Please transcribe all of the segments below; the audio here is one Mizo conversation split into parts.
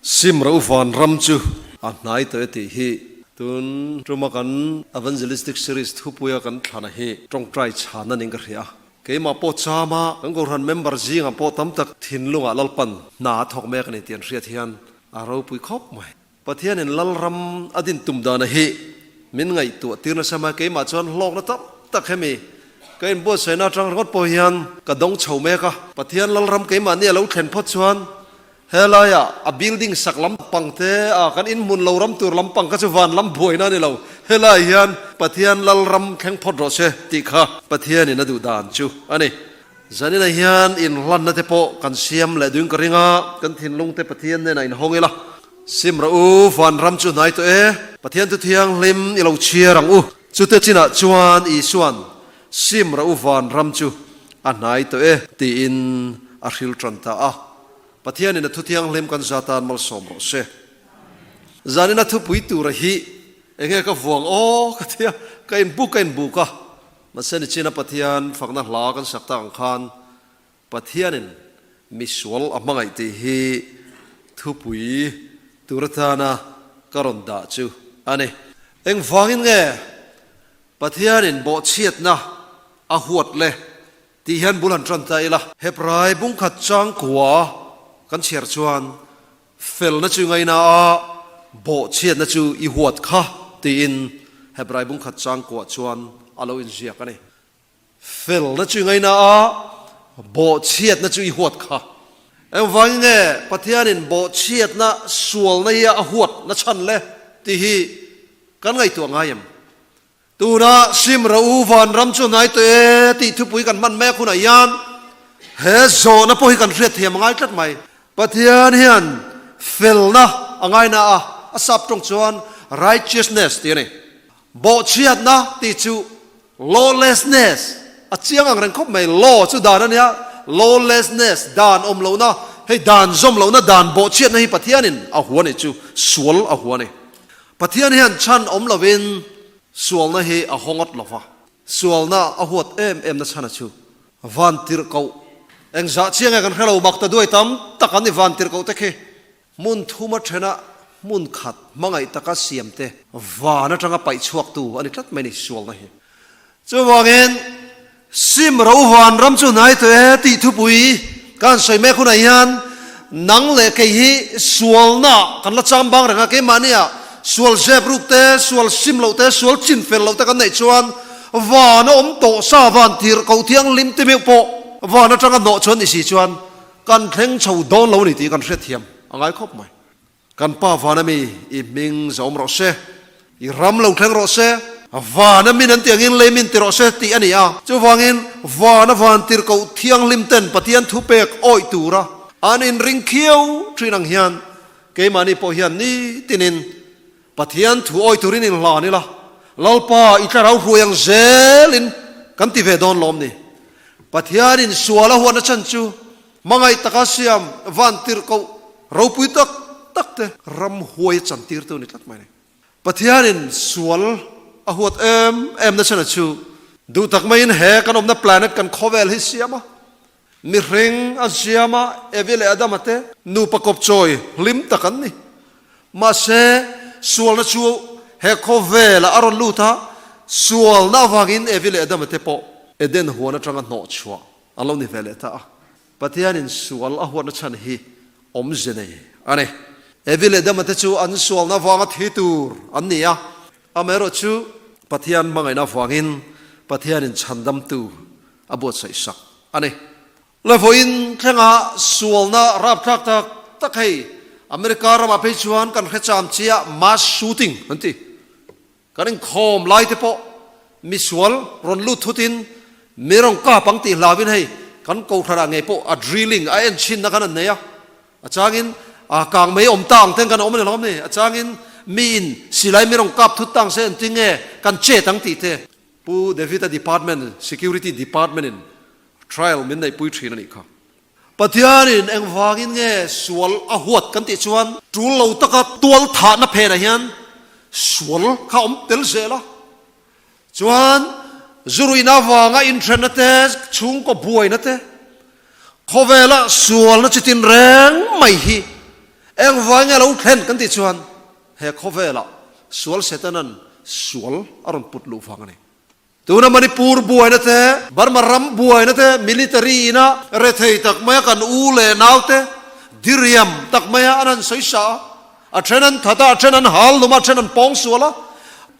Sim ro van ram chu a hnai tawh e tih hi tun tuma kan Evangelistic Series thupuia kan thlana hi tawngtai chhan a ning ka hria. Keimah pawh chama kan Kohhran member zingah pawh tam tak thinlungah Lalpan hna a thawk mek a ni tih an hriat hian a ropui khawp mai. Pathianin Lalram a din tum dana hi min ngaihtuah tir nasa mai. Keimah chuan hlawkna tam tak hemi ka inbuatsaihna atang ringawt pawh hian ka dawng chho mek a. Pathian Lalram keimahni a lo thlen phawt chuan helaiah a building sak lampang te a kan inhmun lo ram tur lampang kha chu van lam buaina a ni lo. Helai hian Pathian Lalram thleng phawt rawh se tih kha Pathianin a duh dan chu a ni. Zaninah hian inhlanna te pawh kan siam leh duin ka ring a, kan thinlung te Pathian hnenah inhawng ila. Sim rawh u, vanram chu hnai tawh e. Pathian thu thianghlim i lo chhiar ang u. Chute chinah chuan Isua'n, Sim rawh u, vanram chu a hnai tawh e, tiin a hril tan ta a. Pathianin a thu thianghlim kan za tan malsawm rawh se. Zanina thupui tura hi enge ka vuang aw ka tia, ka inbuk ka inbuk a. Mahse nichina Pathian fakna hla kan sak tak ang khan Pathianin misual a hmangaih tih hi thupui tur atana ka rawn dah chu a ni. Engvangin nge Pathianin bawhchhiatna a huat le tih hian bul han tan ta ila. Hebrai bungkhat changkua kan chhiar chuan Felna chu ngaina a, bawhchhiatna chu i huat kha, tiin Hebrai bungkhat changkuah chuan a lo inziak a ni. Felna chu ngaina a, bawhchhiatna chu i huat kha. Engvangin nge Pathianin bawhchhiatna sualna hi a huat na chhan le tih hi kan ngaihtuah ngai em? Tuna sim ro u vanram chu hnai tawh e tih thupui kan hman mek hunah hian he zawhna pawh hi kan hriat thiam a ngai tlat mai. Pathian hian felna a ngaina a, a sap tawng chuan righteousness tih a ni. Bawhchhiatna tih chu lawlessness a chiang ang reng khawp mai. Law chu dan a nia, lawlessness dan awm lohna, hei dan zawm lohna, dan bawhchhiatna hi Pathianin a hua nih chu sual a hua a ni. Pathian hian chhan awm lovin sualna hi a haw ngawt lova, sualna a huat em em na chhana chu van tirh koh engzah chiang nge kan hre lo, mak ta duai tam tak an ni van tirh koh te khi hmun thuma thena hmun khat hmangaih taka siam te van atanga paih chhuak tu a ni tlat mai ni sualna hi. Chuvangin sim ro van ram chu hnai tawh e tih thupui ka han sawi mek hunah hian nang leh kei hi sualna kan la cham bang reng a, keimahnia sual zep ruk te, sual sim loh te, sual chin fel loh te kan neih chuan van a awm tawh sa van tirh koh thianghlim te meuh pawh van atanga hnawh chuan ni si chuan kan thleng chho dawn lo a ni tih kan hriatthiam a ngai khawp mai. Kan Pa vana mi i hming zawm rawh se, i ram lo thleng rawh se, vana min an tih angin lei min ti rawh se tih a ni a. Chuvangin vana van tirhkoh thianghlim ten Pathian thupek awih tura an inring khiau thin ang hian keimahni pawh hian nitinin Pathian thu awih turin inhlan ila, Lalpa i thlarau hruai ang zelin kan ti ve dawn lawm ni. Pathianin sual a huatna chhan chu Hmangaih taka siam van tirhkoh ropui tak tak te ramhuai a chantirtu a ni tlat mai a ni. Pathianin sual a huat em em na chhan a chu duh tak maiin he kan awmna planet kan khawvel hi siam a, mihring a siam a, Evi leh Adama te nupa kawpchawi hlim tak an ni. Mahse sualna chu he khawvelah a rawn lut a, sualna avangin Evi leh Adama te pawh Eden huan atanga hnawhchhuah A lo ni ve leh ta a, Pathianin sual a huatna chhan hi awmze nei a ni. Evi leh Adama te chu an sualna avanga thi tur an ni a, amaherawh chu Pathian hmangaihna avangin Pathianin chhandamtu a buatsaih sak a ni. La vawiin thlenga sualna rapthlak tak tak hei America ramah phei chuan kan hre cham chiah mass shooting an ti. Kan inkhawm lai te pawh misual rawn lut thutin mi rawn kap ang tih hlauin hei kan kohhranah ngei pawh a drilling a en chhinna khan an nei a, a changin a kang mai awm ta ang ten kan awm a ni hlawm ni, a changin mi in silai mi rawn kap thut ta ang se engtin nge kan chet ang tih te. Pu David-a department, security department in trial min neihpui thin a nih kha. Pathianin engvangin nge sual a huat kan tih chuan tul lo taka tual thahna phenah hian sual kha awm tel zel a, chuan zuruihna avanga inthenna te, chhungkaw buaina te, khawvela sualna chi tin reng mai hi. Engvai nge a lo thlen kan tih chuan he khawvelah sual Setanan sual a rawn put luh vang a ni. Tuna Manipur buaina te, Burma ram buaina te, military ina rethei tak maia kan u leh nau te diriam tak maia an han sawi sa a, a then an that a, a then an hal lum a, a then an pawng sual a,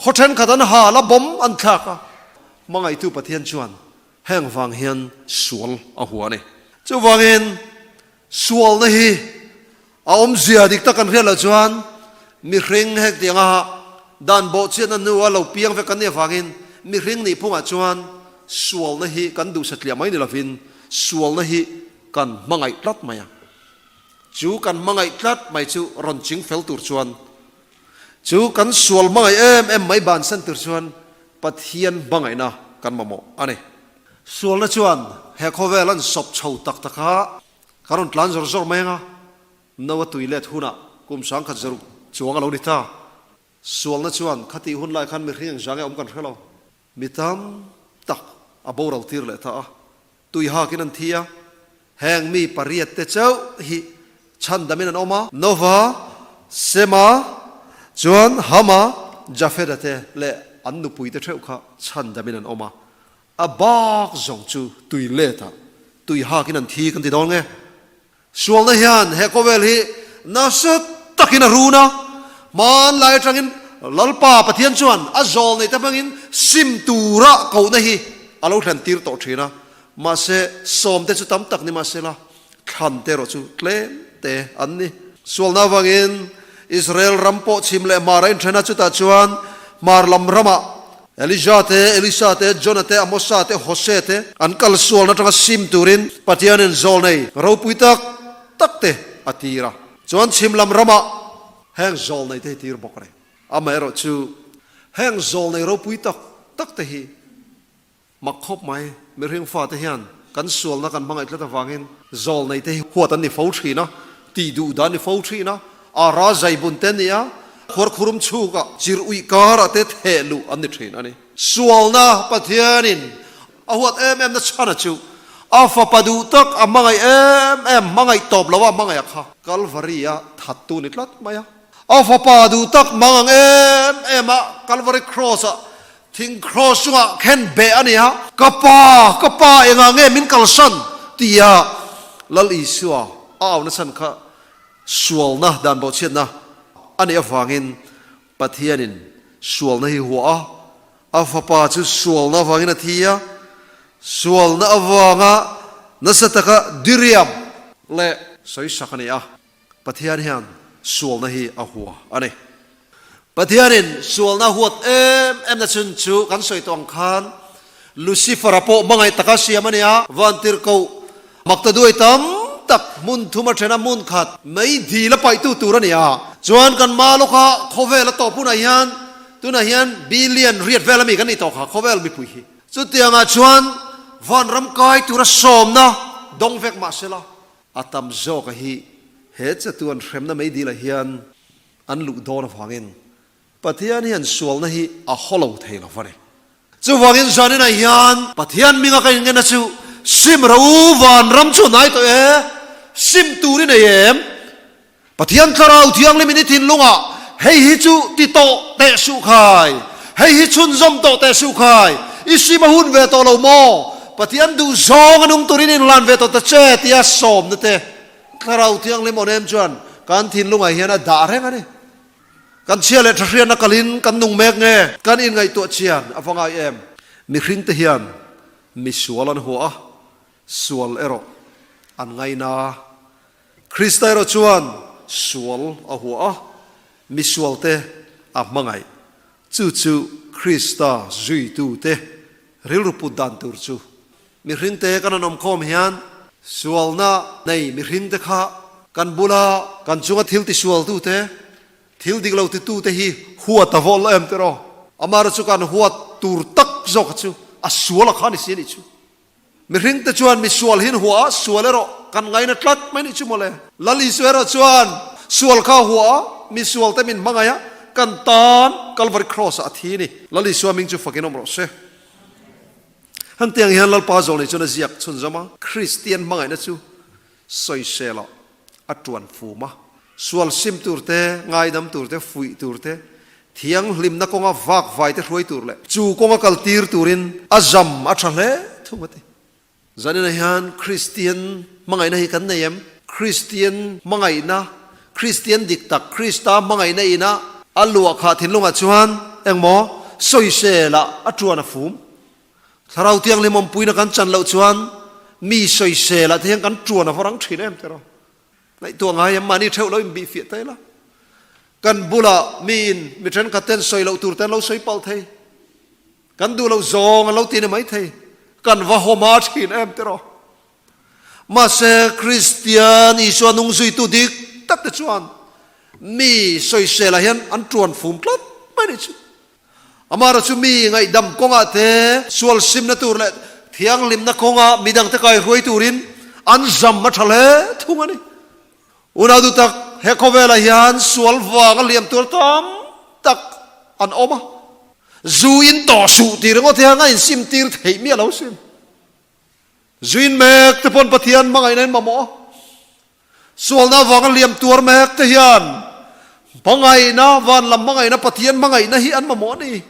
khaw thenkhat an hal a, bomb an thlak a. Hmangaihtu Pathian chuan heng vang hian sual a hua a ni. Chuvangin sualna hi A awmzia dik tak kan hriat loh chuan mihring hetianga dan bawhchiatna hnua lo piang vek kan nih avangin mihring nih phungah chuan sualna hi kan duhsatliah mai ni lovin sualna hi kan hmangaih tlat mai a. Chu kan hmangaih tlat mai chu rawn ching fel tur chuan chu kan sual hmangaih em em mai bansan tur chuan Pathian hmangaihna kan mamawh a ni. Sualna chuan he khawvel an sawp chho tak tak a. Ka rawn tlan zawr zawr mai anga, no a tui let hunah kum 1000 zaruk chuang a lo ni ta. Sualna chuan khatih hun lai khan mihring eng zang e awm kan hre lo. Mi tam tak a boral tir leh ta a, tui hakin an thi a, heng mi pariat te chauh hi chhandamin an awm a, Nova, Sema, chuan Hama, Jafeda te leh an nupui te theuh kha chhandamin an awm a. A bak zawng chu tui let ah tui hak in an thi kan ti dawn nge? Sualna hian he khawvel hi nasa takin a run a, hmanlai atangin Lalpa Pathian chuan a zawl nei te hmangin sim tura kohna hi a lo thlen tir tawh thin a, mahse sawmte chu tam tak ni mahsela thlan te erawh chu tlem te an ni. Sualna avangin Israel ram pawh chhim leh hmar a inthen a, chutah chuan hmar lam ramah Elija te, Elisa te, Jona te, Amosa te, Hosea te an kal sualna atanga sim turin Pathianin zawl nei ropui tak tak te a tir a. Chuan chhim lam ramah heng zawl nei te hi tir bawk a ni. Amaherawh chu heng zawl nei ropui tak tak te hi Mak khawp mai, mihring fate hian kan sualna kan hmangaih tlat avangin zawl nei te hi huat an ni fo thin a, tih duh dan ni fo thin a, ara zai bun te nia khuarkhurum chhukah chir uih karah te theh luh an ni thin a ni. Sualna Pathianin a huat em em na chhana chu a fapa duh tak a hmangaih em em, hmangaih tawp lo a hmangaih a kha Kalvari-a thattu ni tlat mai a, a fapa duh tak mangang em em a Kalvari Cross-ah Thing cross chungah khen beh a ni a. Ka pa, ka pa engah nge min kalsan? tia Lal Isua a auna chhan kha sualna dan bawhchhiatna a nih avangin Pathianin sualna hi huah a, a fapa chu sualna avangin a thi a, sualna avanga nasa taka diriam leh sawisak a ni a. Pathian hian sualna hi a hua a ni. Pathianin sualna huat em em na chhun chu kan sawi tawh ang khan Lucifer-a pawh hmangaih taka siam a ni a, vantirhkoh maktaduai tam tak hmun thum a then a, hmun khat mei dil a paihtu tur a ni a. Chuan kan hma lawka khawvel a tawp hunah hian tunah hian billion riat vel ami kan nih tawh kha khawvel mipui hi. Chutiangah chuan vanram kai tura sawmna dawng vek mahsela A tam zawka hi he chatuan hremna mei dilah hian an luh dawn avangin Pathian hian sualna hi a haw lo thei lo va ni. Chuvangin zaninah hian Pathian hminga ka inngenna chu sim ro vanram chu hnai tawh e, sim tur i nei em? Pathian Thlarau Thianghlimin i thinlungah hei hi chu ti tawh teh suh khai, hei hi chhunzawm tawh teh suh khai, i sim a hun ve tawh lo maw? Pathian duh zawng a nung turin inhlan ve tawh ta che tia sawmna te Thlarau Thianghlim awn em chuan kan thinlungah hian a dah reng a ni. Kan chhia leh thahriatna kalin kan nung mek nge? Kan inngaihtuah chian a va ngai em? Mihringte hian misual an hua a, sual erawh an ngaina. Krista erawh chuan sual a hua a, misualte a hmangaih. Chu chu Krista zuitute rilru put dan tur chu. Mihringte kan han awmkhawm hian sualna nei mihringte kha kan bula kan chunga thil tisualtute, thil dik lo titute hi huat a vawlh em tiraw? Amaherawhchu chu kan huat tur tak zawk chu a sual a kha ni si a nih chu. Mihring te chuan mi sual hin hua a, sual erawh kan ngaina tlat mai nih chu mawle. Lal Isu erawh chuan sual kha hua a, mi sual te min hmangaih a, kan tan Calvary Cross ah a thi ni. Lal Isua hming chu fakin awm rawh se. Hengtiang hian Lalpa zawng nih chuan a ziak chhunzawm a, Kristian hmangaihna chu sawisel ah a tuan fum a. Sual sim tur te, ngaidam tur te, fuih tur te, thianghlimna kawnga vak vai te hruai tur leh chu kawnga kal tir turin a zam a tha hle thung a ti. Zaninah hian Kristian hmangaihna hi kan nei em? Kristian hmangaihna, Kristian dik tak, Krista hmangaihna ina a luah khah thinlungah chuan engmaw sawisel ah a tuan a fum. Thlarau Thianghlim awmpuina kan chan loh chuan mi sawisel ah te hian kan tuan a va rang thin em tiraw? Ngaihtuah ngai em mahni theuh lo inbihfiah ta ila. Kan bulah miin mi thenkhat ten sawi loh tur te an lo sawi palh thei. Kan duh loh zawng an lo ti ni mai thei. Kan va haw hma thin em tiraw? Mahse Kristian Isua nung zuitu dik tak te chuan mi sawisel ah hian an tuan fum tlat mai ni chu. Amara chu mi ngaihdam kawngah te, sual simna tur leh thianghlimna kawngah midangte kaihruai turin an zam a tha hle thung a ni. Unau duh tak, he khawvelah hian sual vanga liam tur tam tak an awm a. Zu in tawh suh tih ringawt hian a insim tir theih miah lo sin. Zu in mek te pawn Pathian hmangaihna in mamawh a. Sualna avanga liam tuar mek te hian hmangaihna, van lam hmangaihna, Pathian hmangaihna hi an mamawh a ni.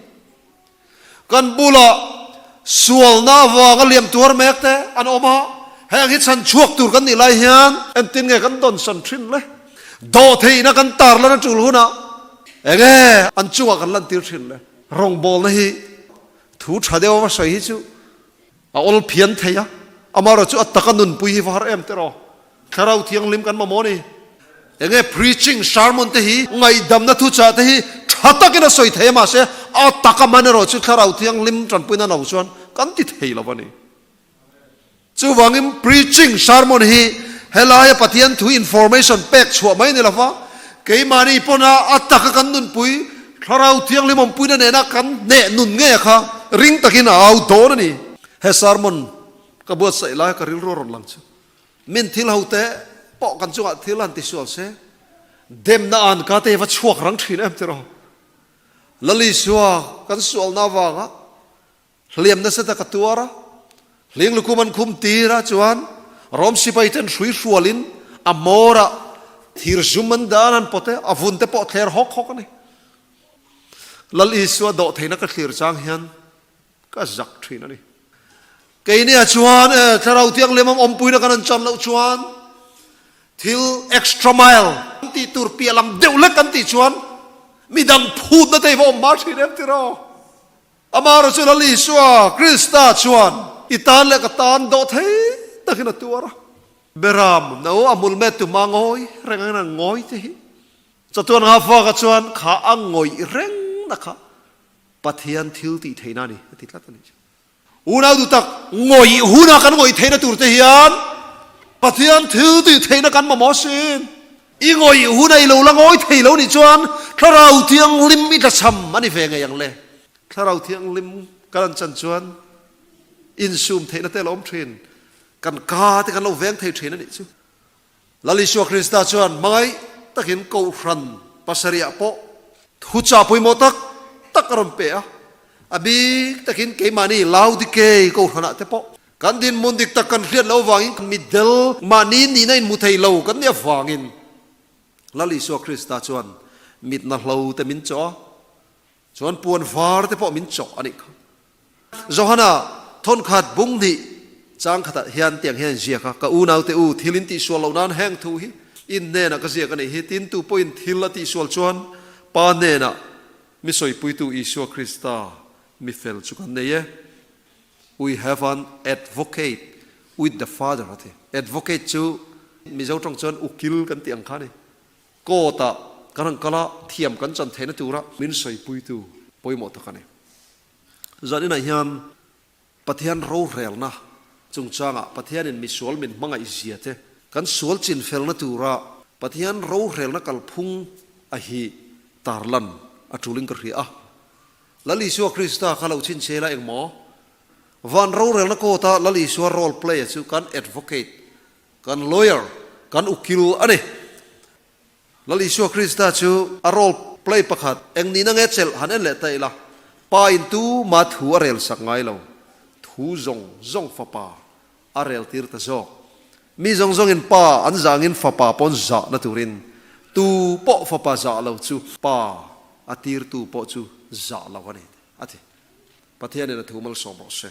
Kan bulah sualna avanga liam tuar mek te an awm a, heng hi chhan chhuak tur kan nih lai hian engtin nge kan dawnsan thin le? Dawhtheihna kan tarlan a tul hunah enge an chungah kan lantir thin le? Rawngbawlna hi thu tha deuh ava sawi hi chu A awl phian thei a, amaherawh chu a taka nunpui hi va har em tiraw? Thlarau Thianghlim kan mamawh a ni. Enge preaching, sermon te hi, ngaihdamna thuchah te hi tha takin a sawi thei a, mahse a taka man erawh chu Thlarau Thianghlim tanpuina no chuan kan ti thei lo a ni. Chuvangin preaching, sermon hi helaia Pathian thu information pek chhuah mai ni lova, keimahni pawna a taka kan nunpui Thlarau Thianghlim awmpuina nena kan hneh nun ngei a kha ring takin a au dawn a ni. He sermon ka buatsaih lai ka rilru a rawn lang chu. Min thil ho te pawh kan chungah thil han ti sual se, demna an ka te hi va chhuak rang thin em tiraw? Lal Isua kan sualna avanga Hliam nasa tak a tuar a, hling lukhum an khum tir a chuan Rom sipai ten hrui hrualin a hmawrah thir zum an dan an pawt e, a vun te pawh thler hawk hawk a ni. Lal Isua dawh theihna ka thlir chang hian ka zak thin a ni. Keini ah chuan e, Thlarau Thianghlim am awmpuina kan an chan loh chuan thil extra mile kan tih tur piah lam deuh lek kan tih chuan midang phutna te hi va awm hma thin em tiraw? Amaherawh chu Lal Isua Krista chuan i tan leh ka tan dawh thei takin a tuar a. Beram no a hmul met tu hma ngawi reng angin an ngawi te hi. Chatuan Nghafaka chuan kha a ngawih reng na kha Pathian thil tih theihna a ni a ti tlat a nih chu. Unau duh tak, ngawih huna kan ngawih theihna tur te hian Pathian thil tih theihna kan mamawh asin. I ngawih huna i lo la ngawi thei lo nih chuan Thlarau Thianghlim i tlachham a ni ve ngei ang le. Thlarau Thianghlim kan an chan chuan insum theihna te a lo awm thin, kan ka te kan lo veng thei thin a nih chu. Lal Isua Krista chuan hmangaih takin Kohhran pasarihah pawh thuchah pawimawh tak tak a rawn pe a, a bik takin keimahni Laodikei Kohhranah te pawh Kan dinhmun dik tak kan hriat loh avangin mitdel mahni nihna inhmu thei lo kan nih avangin Lal Isua Krista chuan mitna hlo te min chawh a, chuan puan var te pawh min chawh a nih kha. Johana thawnkhat bung hnih chang khatah hian tiang hian ziak a, Ka unaute u, thil in tihsual loh nan heng thu hi in hnenah ka ziak a nih hi, tin tu pawhin thil a tihsual chuan Pa hnenah mi sawipuitu Isua Krista mi fel chu kan nei e. We have an advocate with the Father a ti. Advocate chu Mizo tawng chuan ukil kan tih ang kha a ni. Court ah kan han kal a, thiam kan chan theihna tura min sawipuitu pawimawh tak a ni. Zaninah hian Pathian rorelna chungchangah Pathianin misual min hmangaih zia te, kan sual chinfelna tura Pathian rorelna kalphung a hi tarlan a tulin ka hria a. Lal Isua Krista kha lo chhinchhe la engmaw? Van rorelna court a Lal Isua role play a chu kan advocate, kan lawyer, kan ukil a ni. Lal Isua Krista chu a role play pakhat eng nihna nge chelh han en leh ta ila, Pa in tu mah thu a rel sak ngai lo, thu zawng zawng fapa a rel tir ta zawk. Mi zawng zawngin Pa an zangin fapa pawn zahna turin. Tu pawh Fapa zah lo chu Pa a tirtu pawh chu zah lo a ni, a ti. Pathianin a thu malsawm rawh se.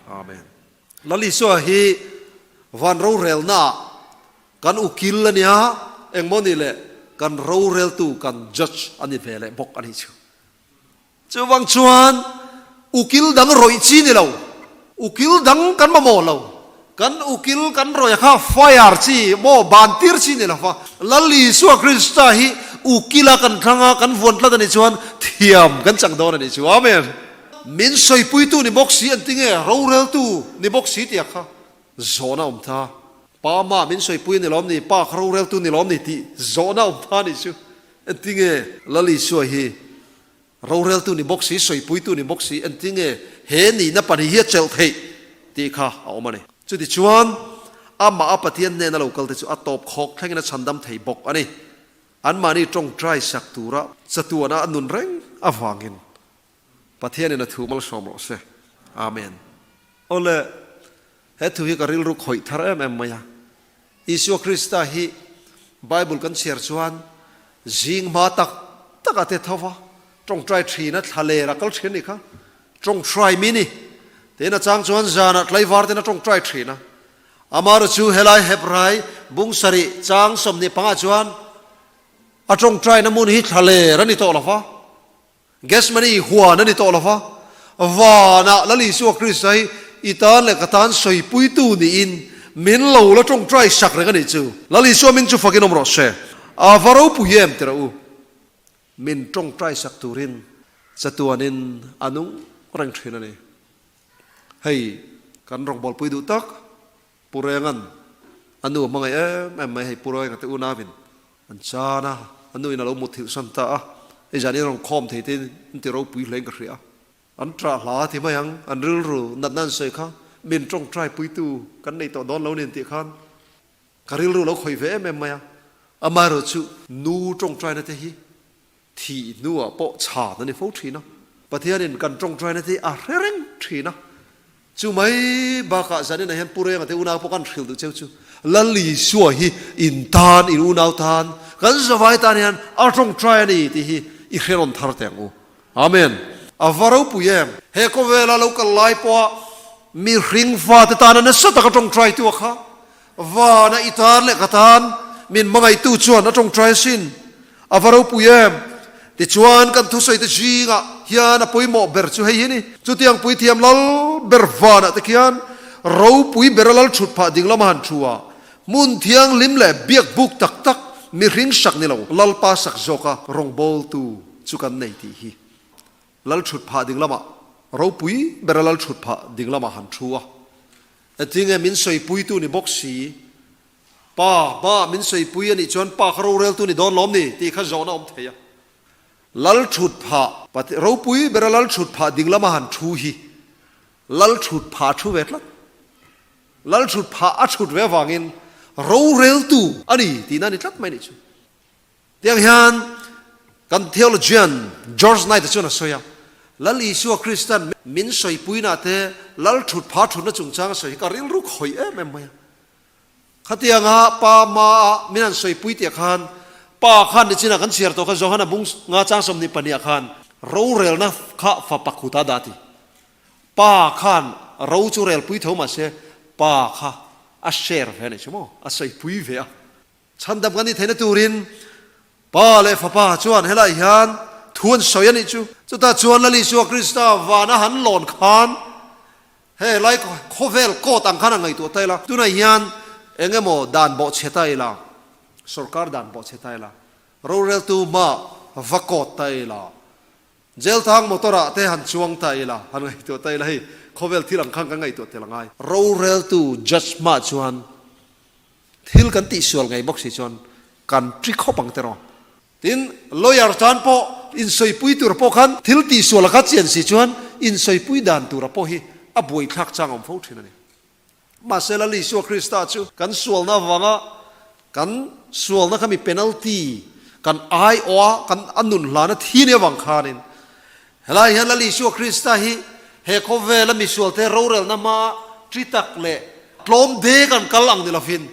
Amen. Lal Isua hi van rorelnaah kan ukil a nia, engmaw ni le kan roreltu, kan judge a ni ve leh bawk a nih chu. Chuvang chuan ukil dang rawih chi ni lo, ukil dang kan mamawh lo, kan ukil kan rawih kha fire chi maw ban tir chi ni lo va, Lal Isua Krista hi ukila kan thlang a, kan vuan tlat a nih chuan thiam kan chang dawn a nih chu. Amen. Min sawipuitu ni bawk si an ti nge, roreltu ni bawk si tih a kha zawhna awm ta. Pa mah min sawipui a ni lawm ni, pa kha roreltu ni lawm ni tih zawhna awm ta a nih chu. Entinge Lal Isua hi Roreltu ni bawk si, sawipuitu ni bawk si, entinge he nihna pahnih hi a chelh theih tih kha a awm a ni. Chutichuan, amah a Pathian hnena lo kalte chu a tawp khawk thlengin a chhandam thei bawk a ni. Anmahni tawngtai sak tura chatuana a nun reng avangin Pathianin a thu malsawm rawh se. Amen. Awle, he thu hi ka rilru khawih thar em em mai a. Isua Krista hi Bible kan chhiar chuan zing hma tak tak a te tho va, tawngtai thin a thla ler a kal thin a nih kha. Tawngtai mi ni. Tin a chang chuan zanah tlaivar ten a tawngtai thin a. Amaherawhchu chu helai Hebrai bung sarih chang 25 chuan a tawngtaina hmun hi thla ler a ni tawh lo va. Gethsemane huan a ni tawh lo va, vanah Lal Isua Krista hi i tan leh ka tan sawipuitu niin min lo la tawngtai sak reng a nih chu. Lal Isua min chu fakin awm rawh se. A va ropui em tirh u. Min tawngtai sak turin chatuanin a nung reng thin a ni. Hei kan rawngbawlpui duh tak Pu Renga'n a nu a hmangaih em em mai hei Pu Renga te unauin an chan a, a nu in a lo mut thilh san ta a, hei zan in rawn khawm thei te in ti ropui hle in ka hria a, an ṭah hla ti mai ang, an rilru natna an sawi kha min ṭawngṭai puitu kan nei tawh dawn lo nen tih khan ka rilru lo khawih ve em em mai a, amaherawh chu nu ṭawngṭaina te hi Thih hnuah pawh chhan a ni fo thin a, Pathianin kan tawngtaina te a hre reng thin a. Chu mai bakah zaninah hian Pu Renga te unau pawh kan hrilh duh cheu chu, Lal Isua hi in tan, in unau tan, kan zavai tan hian a tawngtai a ni tih hi i hre rawn thar teh ang u. Amen. A va ropui em! He khawvela lo kal lai pawha mihring fate tana nasa taka tawngtaitu a kha Vana i tan leh ka tan min hmangaihtu chuan a tawngtai asin. A va ropui em! Tichuan kan thusawite zingah hian a pawimawh ber chu hei hi ni, Chutiang puithiam lal ber vanah te khian ropui bera lal thut phah ding lama han thu a, hmun thianghlim leh biak buk tak tak mihring sak ni lo Lalpa sak zawka rawngbawltu chu kan nei tih hi lal thut phah ding lamah ropui bera lal thut phah ding lamah han thu a. Engtinge min sawipuitu ni bawk si? Pa, pa, min sawipui a nih chuan pa kha roreltu ni dawn lawm ni? tih kha zawhna awm thei a. Lal thut phah, ropui bera lal thut phah ding lama han thu hi lal thut phah a thu ve tlat. Lal thut phah a thut ve avangin roreltu a ni tihna a ni tlat mai nih chu. Tiang hian kan theologian George Knight-a chuan a sawi a, Lal Isua Kristan min sawipuina te lal thut pha thutna chungchang a sawi hi ka rilru khawih em em mai a. Khatianga pa hmaa min han sawipui tih khan pa khan nichinah kan chhiar tawh kha Johana bung nga chang 22 ah khan rorelna kha fapa khuta dah a ti. Pa khan ro chu relpui tho mahse pa kha a share ve a nih chu maw, a sawipui ve a. Chhandam kan nih theihna turin Pa leh Fapa chuan helai hian thu an sawi a nih chu. Chutah chuan Lal Isua Krista vana han lawn khan he lai khawvel court ang khan a ngaihtuah ta ila. Tunah hian eng emaw dan bawhchhe ta ila, sorkar dan bawhchhe ta ila, roreltu hma va court ta ila, jail tang motor ah te han chuang ta ila, han ngaihtuah ta ila hei khawvel thil ang khan kan ngaihtuah tel a ngai. Roreltu judge hmah chuan Thil kan tihsual ngei bawk si chuan kan ṭi khawp ang tiraw? Tin, lawyer tan pawh insawipui tur pawh khan thil tihsual a kha chian si chuan insawipui dan tura pawh hi a buaithlak chang awm fo ṭhin a ni. Mahse, Lal Isua Krista chu kan sualna avanga kan sualna kha mi penalty kan aiawha kan a nun hlana thi nia vang khanin helai hian Lal Isua Krista hi he khawvela misualte rorelna hmaa ṭi tak leh Tlawm dek an kal ang ni lovin,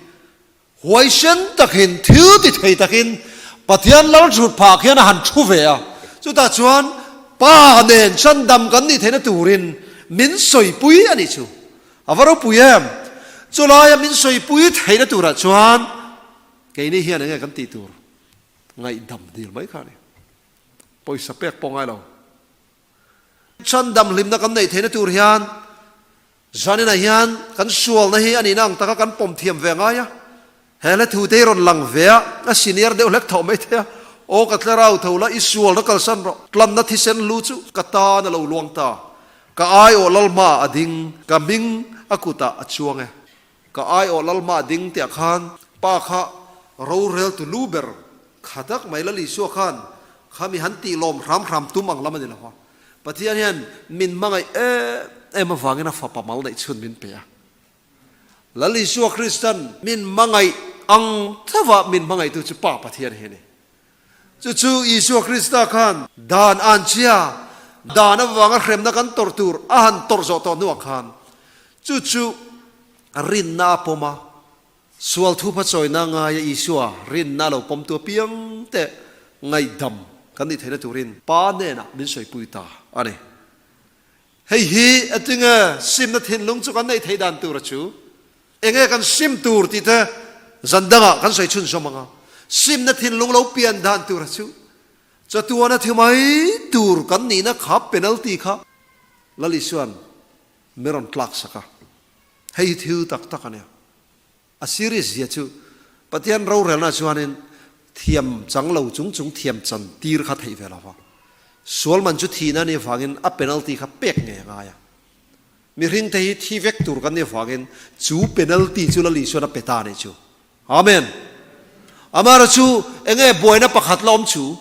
huaisen takin, thil ti thei takin Pathian lal thut phah khian a han thu ve a, chutah chuan Pa nen chhandam kan nih theihna turin min sawipui a nih chu. A va ropui em! Chulaia min sawipui theihna turah chuan keini hian enge kan tih tur ngaihdam dil mai kha a ni. Pawisa pek pawh ngai lo. Chhandam hlimna kan neih theihna tur hian Zaninah hian kan sualna hi a nihna ang taka kan pawm thiam ve ngai a, he hla thu te hi rawn lang ve a, a senior deuh hlek tho mai thei a, Aw ka tlarau tho la, i sualna kalsan rawh, tlanna thisen lu chu ka tan a lo luang ta, ka aiawh lalhma a ding, ka hming a kutah a chuang e. Ka aiawh lalhma a ding tiah khan pa kha roreltu lu ber kha tak mai Lal Isua khan kha mi han tih lawm hram hram tum ang lam a ni lo a. Pathian hian min hmangaih em em avangin a fapa mal neih chhun min pe a. Lal Isua Kristan min hmangaih ang thova min hmangaihtu chu Pa Pathian hi a ni. Chu chu Isua Krista khan dan an chia, dan avanga hremna kan tawrh tur a han tawrh zawh tawh hnuah khan chu chu rinna a pawm a, Sual thu hmachawina ngaia Isua rinna lo pawmtu apiang te ngaihdam kan nih theihna turin Pa hnenah min sawipui ta a ni. Hei hi atinge simna thinlung chu kan neih theih dan tura chu enge kan sim tur tih te zan dangah kan sawi chhunzawm ang a. Simna thinlung lo pian dan tura chu chatuana thi mai tur kan nihna kha penalty kha Lal Isua'n min rawn tlak sak a. Hei hi thil tak tak a nia. A serious zia chu Pathian rorelna chuanin thiam chang lo chung chung thiam chan tir kha theih ve lo va. Sual man chu thihna a nih avangin a penalty kha pek ngei a ngai a. Mihring te hi thi vek tur kan nih avangin chu penalty chu Lal Isuan a pe ta a nih chu. Amen. Amara chu enge buaina pakhat la awm chu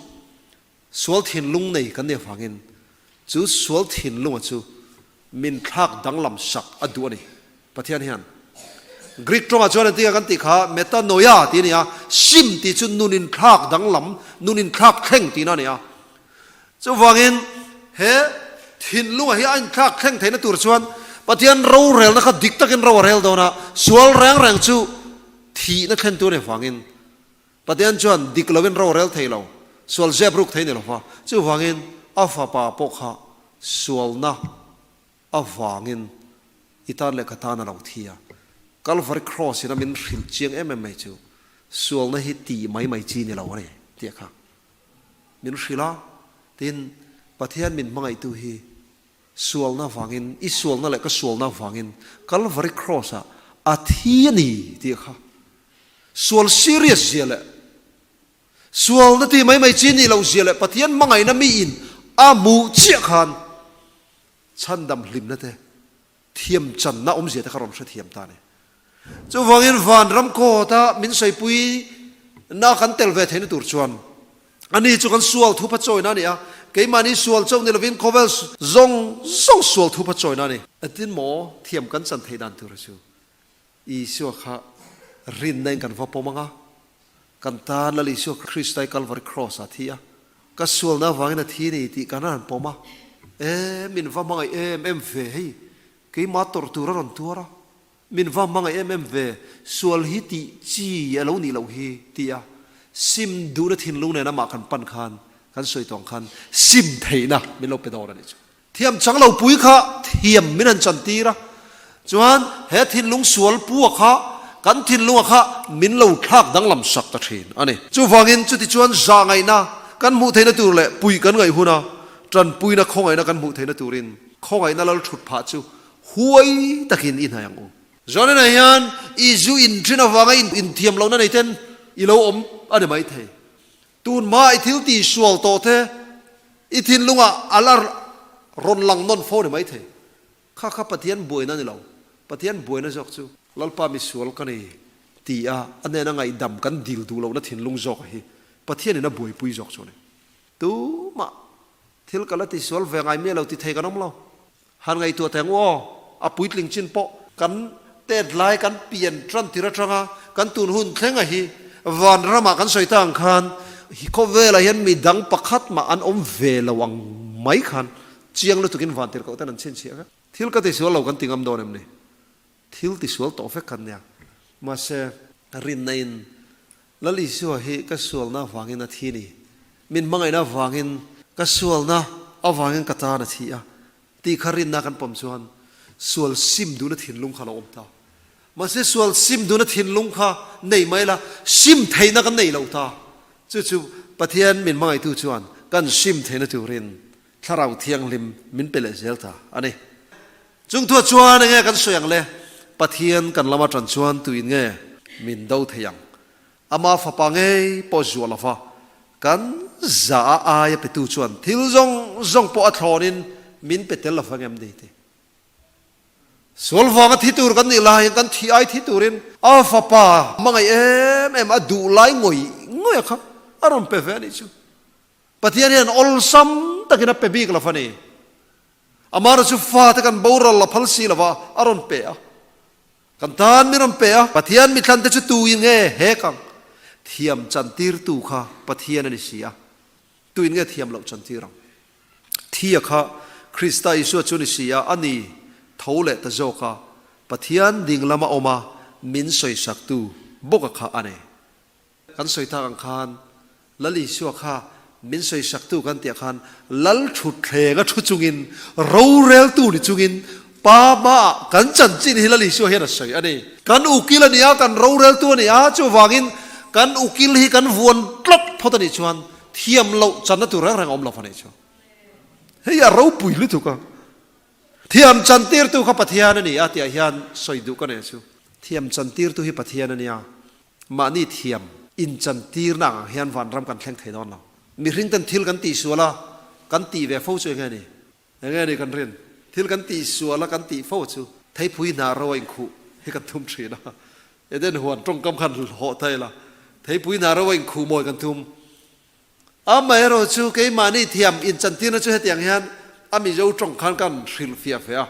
Sual thinlung nei kan nih avangin chu sual thinlunga chu min thlak danglam sak a duh a ni. Pathian hian Greek tawngah chuan engtin nge kan tih kha metanoia tih a ni a, sim tih chu nun inthlak danglam, nun inthlak thleng tihna a ni a. Chuvangin he thinlunga hi a inthlak thleng theihna tur chuan Pathian rorelna kha dik takin ro a rel dawn a, sual reng reng chu thihna thlentu a nih avangin Pathian chuan dik loin ro rel thei lo, sual zep ruk thei ni lo va. Chuvangin a fapa pawh kha sualna avangin i tan leh ka tan a lo thi a. Calvary Cross in a min hrilh chiang em em mai chu sualna hi tih mai mai chi ni lo a ni tih a kha min hrilh a. Tin, Pathian min hmangaihtu hi sualna avangin, i sualna leh ka sualna avangin Calvary Cross ah a thi a ni tih a kha. Sual serious zia leh sualna ti mai mai chi nih loh zia leh Pathian hmangaihna miin a hmuh chiah khan chhandam hlimna te, thiam channa awmzia te kha rawn hrethiam ta a ni. Chuvangin vanram kawta min sawipui na kan tel ve theihna tur chuan ani chu kan sual thupa chawina a ni a, keimahni sual chauh ni lovin khawvel zawng zawng sual thupa chawina a ni. Engtin maw thiam kan chan theih dan tur chu Isua kha rinna in kan va pawm ang a, kan tan Lal Isua Krista i Kalvari Cross ah a thi a, ka sualna avangin a thi a ni tih kan han pawm a, e min va hmangaih em em ve hei, keimah tawrh tur a rawn tuar a, min va hmangaih em em ve, sual hi tih chi a lo nih loh hi ti a, sim duhna thinlung nen amah kan pan khan kan sawi tawng khan sim theihna min lo pe dawn a nih chu. Thiam chang lo pui kha thiam min han chantir a, chuan he thinlung sual pua kha kan thinlunga kha min lo thlak danglam sak ta thin a ni. Chuvangin chutichuan zah ngaihna kan hmuh theihna tur leh puih kan ngaih huna tanpuina khawngaihna kan hmuh theihna turin khawngaihna lal thut phah chu huai takin i hnaih ang u. Zaninah hian i zu inthin avanga inthiam lohna nei ten i lo awm a ni maithei. Tun hma i thil tih sual tawh te i thinlungah a la rawn lang nawn fo ni maithei. Kha kha Pathian buaina a ni lo. Pathian buaina zawk chu Lalpa misual ka ni ti a a hnena ngaihdam kan dil duh lohna thinlung zawk hi Pathianin a buaipui zawk chu a ni. Tumah thil ka la tisual ve ngai miah lo ti thei kan awm lo. Han ngaihtuah teh ang u aw, a puitling chin pawh kan tet lai kan pian tan tir atanga kan tun hun thlenga hi vanramah kan sawi ta ang khan hi khawvelah hian mi dang pakhat mah an awm ve lo ang mai khan chiang lutukin van tir koh ten an chhinchhiah vek. Thil ka tisual lo kan ti ngam dawn em ni? Thil tisual tawh vek kan nia. Mahse, rinna in. Lal Isua hi ka sualna avangin a thi ni. Min hmangaihna avangin ka sualna avangin ka tan a thi a tih kha rinna kan pawm chuan sual sim duhna thinlung kha a lo awm ta. Mahse sual sim duhna thinlung kha nei mai la, sim theihna kan nei lo ta. Chu chu Pathian min hmangaihtu chuan kan sim theihna turin Thlarau Thianghlim min pe leh zel ta a ni. Chung thuah chuan enge kan sawi ang le? Pathian kan lama tan chuan tuin nge min do thei ang? Ama fapa ngei pawh zuah lova kan za a aia petu chuan thil zawng zawng pawh a thlawnin min pe tel lova ngem ni ti. Sual vanga thi tur kan nih laiin kan thi ai thi turin a fapa hmangaih em em a duh lai ngawih ngawih a kha a rawn pe ve a nih chu. Pathian hian awlsam takin a pe bik lo a ni. Amara chu fate kan boral la phal si lova a rawn pe a. Kan tan min rawn pe a. Pathian mithlante chu tuin nge he kang thiam chantirtu kha Pathian a ni si a. Tuin nge thiam loh chantir ang? Thia kha Krista Isua chu ni si a, a ni tho leh ta zawk a, Pathian ding lama awm a min sawisaktu bawka kha a ni. Kan sawi tak ang khan Lal Isua kha min sawisaktu kan tih ah khan Lal thutthleng a thu chungin, roreltu ni chungin Pa hmaah kan chanchin hi Lal Isua hian a sawi a ni. Kan ukil a ni a, kan roreltu a ni a, chuvangin kan ukil hi kan vuan tlat phawt a nih chuan thiam loh channa tur reng reng a awm lo a nih chu. Hei a ropui lutuk a. Thiam chantirtu kha Pathian a ni a tih ah hian sawi duh ka nei chu. Thiam chantirtu hi Pathian a nia. Mahni thiam inchantirna ang hian vanram kan thleng thei dawn lo. Mihring ten thil kan tihsual a, kan tih ve fo chu enge ni? Enge ni kan rin? Thil kan tihsual a, kan tih fo chu theipui hnah ro a inkhuh hi kan thum thin a. Eden huan tawngkam khan hlawh ta ila, theipui hnah ro a inkhuh mawi kan thum. Amaherawh chu keimahni thiam inchantirna chu hetiang hian a Mizo tawng khan kan hrilhfiah ve a,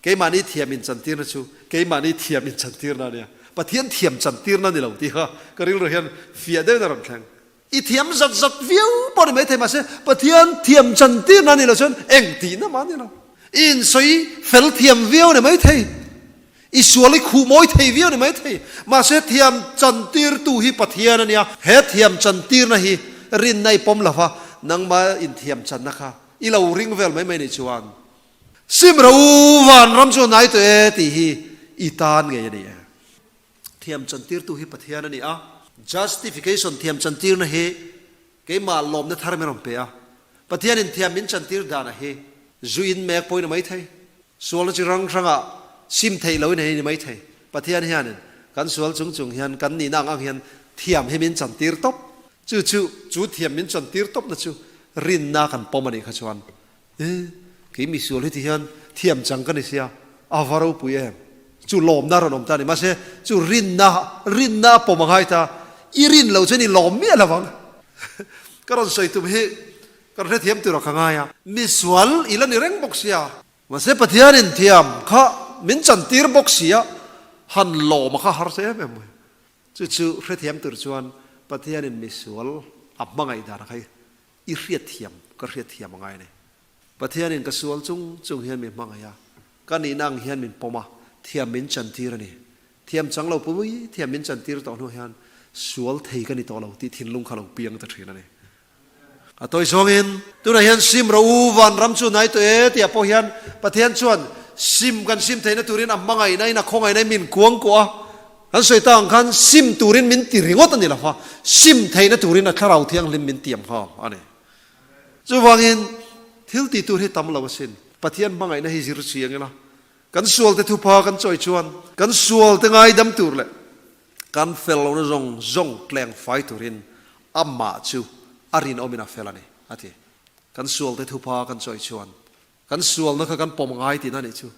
keimahni thiam inchantirna chu keimahni thiam inchantirna a nia, Pathian thiam chantirna ni lo tih kha ka rilru hian fiah deuhin a rawn thleng. I thiam zat zat viau pawh ni maithei mahse Pathian thiam chantirna ni lo chuan eng tihna mah a ni lo. I insawi fel thiam viau ni maithei. I sual i khuh mawi thei viau ni mai thei. Mahse thiam chantirtu hi Pathian a nia. He thiam chantirna hi rinna i pawm lova, nangmah inthiam channa kha i lo ring vel mai mai nih chuan sim ro u vanram chu a nai tawh e tih hi i tan ngei a ni e. Thiam chantirtu hi Pathian a ni a. Justification thiam chantirna hi keimah lawmna thar min rawn pe a. Pathianin thiam min chantir danah hi zu in mek pawhin a mai thei. Sualna chi hrang hrangah sim theih loin hei ni mai thei. Pathian hianin kan sual chung chung hian kan nihna ang ang hian thiam hi min chantir tawp. Chu chu chu thiam min chantir tawpna chu rinna kan pawm a nih kha chuan e kei mi sual heti hian thiam chang ka ni sia a va ropui em chu lawmna rawn awm ta a ni. Mahse chu rinna rinna a pawm a ngai ta i rin loh chuan i lawm miah lo vang. Ka rawn sawi tum hi Kan hrethiam tur a ka ngai a. Misual i la ni reng bawk sia. Mahse Pathianin thiam kha min chantir bawk sia, han lawm a kha harsa em em mai. Chu chu hrethiam tur chuan Pathianin misual a hmangaih dan a kha i hriatthiam ka hriatthiam a ngai a ni. Pathianin ka sual chung chung hian min hmangaih a, ka nihna ang hian min pawm a, thiam min chantir a ni. Thiam chang lo pui thiam min chantir tawh hnu hian sual thei ka ni tawh lo tih thinlung kha lo piang ta thin a ni. A tawi zawngin, tunah hian sim rawh u, vanram chu nai tawh e tih ah pawh hian Pathian chuan sim kan sim theihna turin a hmangaihna in a khawngaihna in min kuangkuah a. Kan sawi tak ang khan sim turin min ti ringawt a ni lo va, sim theihna turin a Thlarau Thianghlim min tiam nghal a ni. Chuvangin thil tih tur hi tam lo asin. Pathian hmangaihna hi zir chiang ila, kan sualte thupha kan chawi chuan kan sualte ngaidam tur leh kan fel lohna zawng zawng tleng fai turin Amah chu a rinawmin a fel a ni, a ti. Kan sualte thupha kan chawi chuan kan sualna kha kan pawm ngai tihna a nih chu.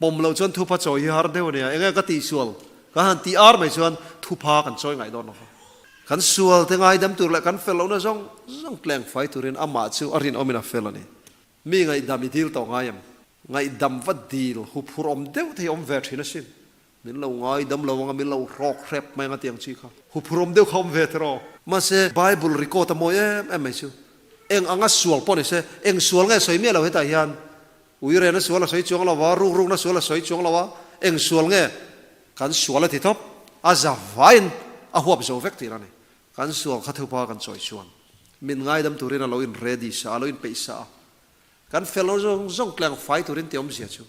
Pawm loh chuan thupha chawi hi har deuh a nia, enge ka tihsual kan han tih ar mai chuan thupha kan chawi ngaih dawn lo va. Kan sualte ngaidam tur leh kan fel lohna zawng zawng tleng fai turin amah chu a rinawmin a fel a ni. Mi ngaihdam i dil tawh ngai em? Ngaihdam va dil huphurh awm deuh thei awm ve thin asin. Min lo ngai dam lo anga min lo hrawk hrep mai anga tiang chi kha huphurhawm deuh kha awm ve tiraw. Mahse Bible record a mawi em em mai chu eng anga sual pawh ni se eng sual nge sawi miah lo hetah hian uirena sual a sawi chuang lo va ruk rukna sual a sawi chuang lo a eng sual nge kan sual a ti tawp a za vaiin a huap zo vek tihna a ni. Kan sual kha thupa kan chawi chuan min ngaidam turin a lo in ready sa a, a lo in peih sa a. Kan fel lo zawng zawng tleng fai turin tih awmzia chu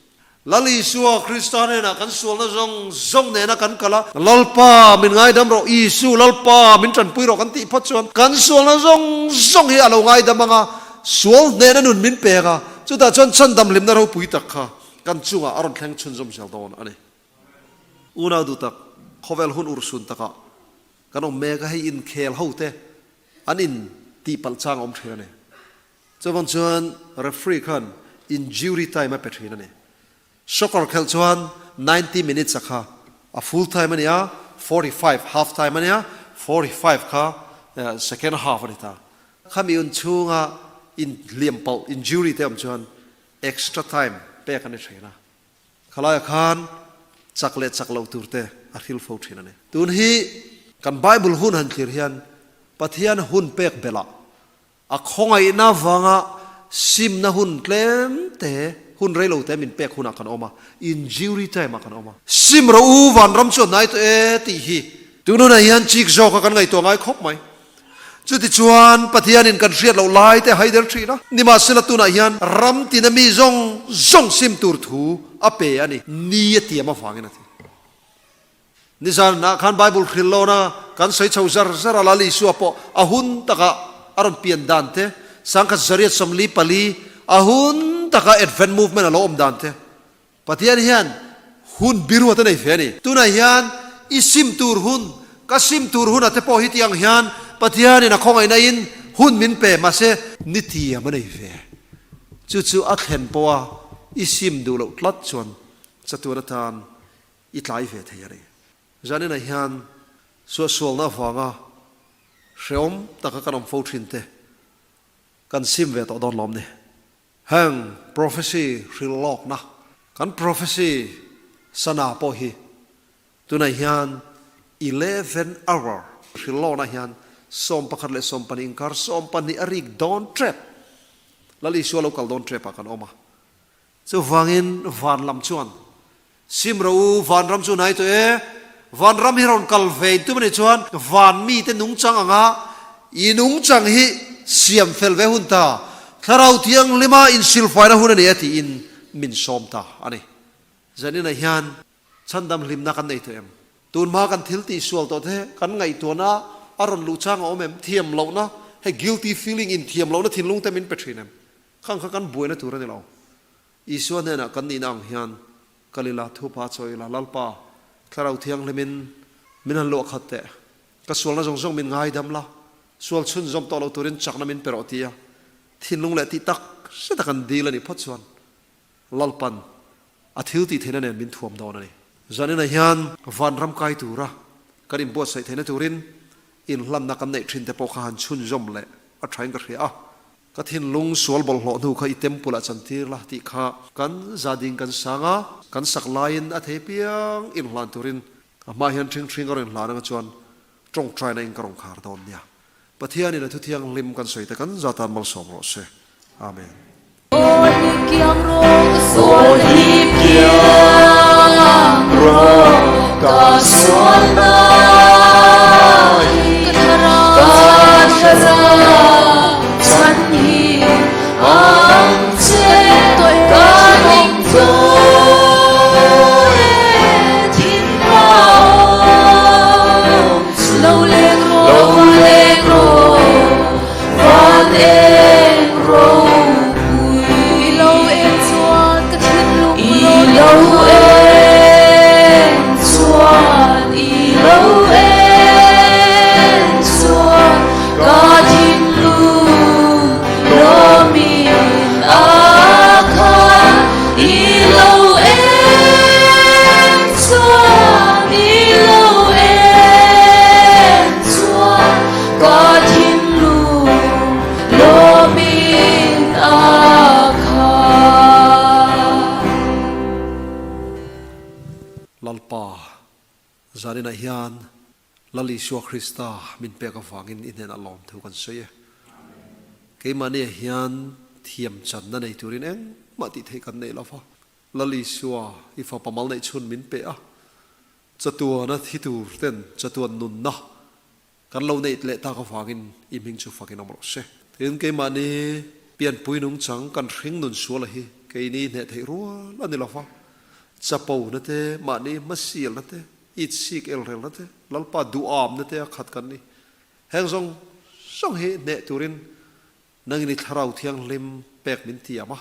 Lal Isua Krista hnenah kan sualna zawng zawng nena kan kal a, Lalpa min ngaidam rawh, Isu Lalpa min tanpui rawh kan tih phawt chuan kan sualna zawng zawng hi a lo ngaidam ang a, sual hnehna nun min pek a, chutah chuan chhandam hlimna ropui tak kha kan chungah a rawn thleng chhunzawm zel dawn a ni. Unau duh tak, khawvel hun urhsun takah kan awm mek a, hei inkhel ho te an in tihpalh chang a awm thin a ni. Chuvang chuan referee khan injury time a pe thin a ni. Soccer khelh chuan 90 minutes a kha a full time a ni a, 45 half time a ni a, 45 kha second half a ni ta. Khami un chhunga inhliam palh injury te awm chuan extra time pek a ni thin a. Khalaiah khan chak leh chak loh tur te a hril fo thin a ni. Tun hi kan Bible hun han thlir hian Pathian hun pek belh ah A khawngaihna vanga simna hun tlem te, hun rei lo te min pek hunah kan awm a, injury time ah kan awm a. Sim rawh u, vanram chu a hnai tawh e tih hi tun hunah hian chik zawka kan ngaihtuah ngai khawp mai. Chutichuan Pathianin kan hriat loh lai te haider thin a, nimahsela tunah hian ram tina mi zawng zawng sim tur thu a pe a ni, ni a tiam avangin a ti. Nizanah khan Bible hrilh lawna kan sawi chho zar zar a, Lal Isua pawh a hun taka a rawn pian dan te, 1844 a hun taka Advent Movement a lo awm dan te, Pathian hian hun biruat a nei ve a ni. Tunah hian i sim tur hun, ka sim tur hunah te pawh hetiang hian Pathianin a khawngaihna in hun min pe, mahse ni tiam a nei ve. Chu chu a thlen pawha i sim duh loh tlat chuan chatuan atan I tlai ve thei a ni. Zaninah hian suahsualna avanga hrehawm taka kan awm fo thin te kan sim ve tawh dawn lawm ni. Heng prophecy hrilh lawkna kan prophecy sana pawh hi tunah hian 11 hour hrilh lawkna hian 11 leh 12 inkar 12 a rik dawn tep Lal Isua lo kal dawn tep ah kan awm a. Chuvangin van lam chuan, Sim rawh u, vanram chu hnai tawh e, vanram hi rawn kal ve in tum a nih chuan van mite nungchang anga i nungchang hi siam fel ve hun ta, Thlarau Thianghlima insilfaina hun a ni e tiin min sawm ta a ni. Zaninah hian chhandam hlimna kan nei tawh em? Tunhma kan thil tihsual tawh te kan ngaihtuahna a rawn luh chang a awm em? Thiam lohna, hei guilty feeling, inthiam lohna thinlung te min pe thin em? Khang kha kan buaina tur a ni lo. Isua hnenah kan nihna ang hian kal ila, thupa chawi ila, Lalpa, Thlarau Thianghlimin min han luah khat teh. Ka sualna zawng zawng min ngaidam la, sual chhunzawm tawh lo turin chakna min pe rawh tia thinlung leh tih tak zeta kan dil a nih phawt chuan Lalpan a thil tih theihna nen min thuam dawn a ni. Zaninah hian vanram kai tura kan inbuatsaih theihna turin inhlanna kan neih thin te pawh kha han chhunzawm leh a thain ka hria a. Ka thinlung sual bawlhhlawh hnu kha i temple ah chantir la tih kha kan zading kan sang a, kan sak laiin a thei piang inhlan turin a hma hian ṭhing ṭhing ka rawn inhlan anga chuan ṭawngṭaina in ka rawn khar dawn nia. Pathianin a thuthianghlim kan sawi te kan za tan malsawm rawh se. Amen. Aw hi kiang rawh ka sual na hi kiang rawh ka sual na hi ka thlarau chan hi ang che ka ning tawh e thin ram lo leng rawh va leng rawh Van eng ropui. I lo eng chuan ka thinlung I lo eng chuan I lo eng chuan ka thinlung lawmin a khat I lo eng chuan I lo eng chuan Ka thinlung lawmin a khat. Lalpa, zaninah hian Lal Isua Krista min pek avangin i hnenah lawm thu kan sawi e. Keimahniah hian thiam channa nei turin engmah tih theih kan nei lo va. Lal Isua, i fapa mal neih chhun min pe a, chatuana thi tur ten chatuan nunna. Kan lo neih leh tak avangin i hming chu fakin awm rawh se. Tin, keimahni pianpui nungchang kan hring nun suala hi keini hneh theih rual a ni lo va, chapo na te, mahni hmasialna te, itsik elrelna te, Lalpa duhamna te a khat kan ni. Heng zawng zawng hi hneh turin Nangin i Thlarau Thianghlim pek min tiam a.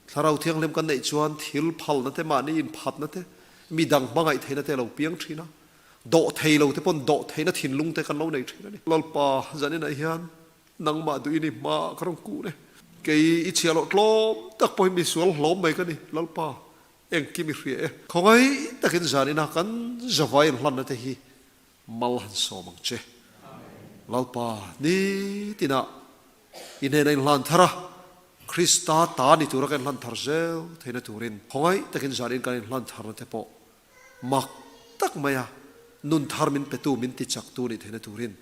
Thlarau Thianghlim kan neih chuan thil phalna te, mahni inphatna te, mi dang hmangaih theihna te a lo piang thin a. Dawh thei lo te pawn dawh theihna thinlung te kan lo nei thin a ni. Lalpa, zaninah hian nangmah duhin i hmaah ka rawn kun e. Kei i chhiah loh tlawm tak pawhin mi sual hlawm mai ka ni, Lalpa, engkim i hria e. Khawngaih takin zaninah kan zavai inhlanna te hi Mal han sawm ang che. Lalpa, nitinah i hnena inhlan thar a, Krista ta ni tura ka inhlan thar zel theihna turin khawngaih takin zanin kan inhlan tharna te pawh mak tak maia nun thar min petu, min tichaktu nih theihna turin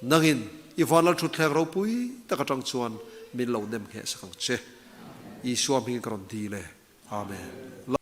nangin i vanlal thutthleng ropui tak atang chuan min lo nem ngheh sak ang che. Isua hmingin ka rawn dil e. Amen.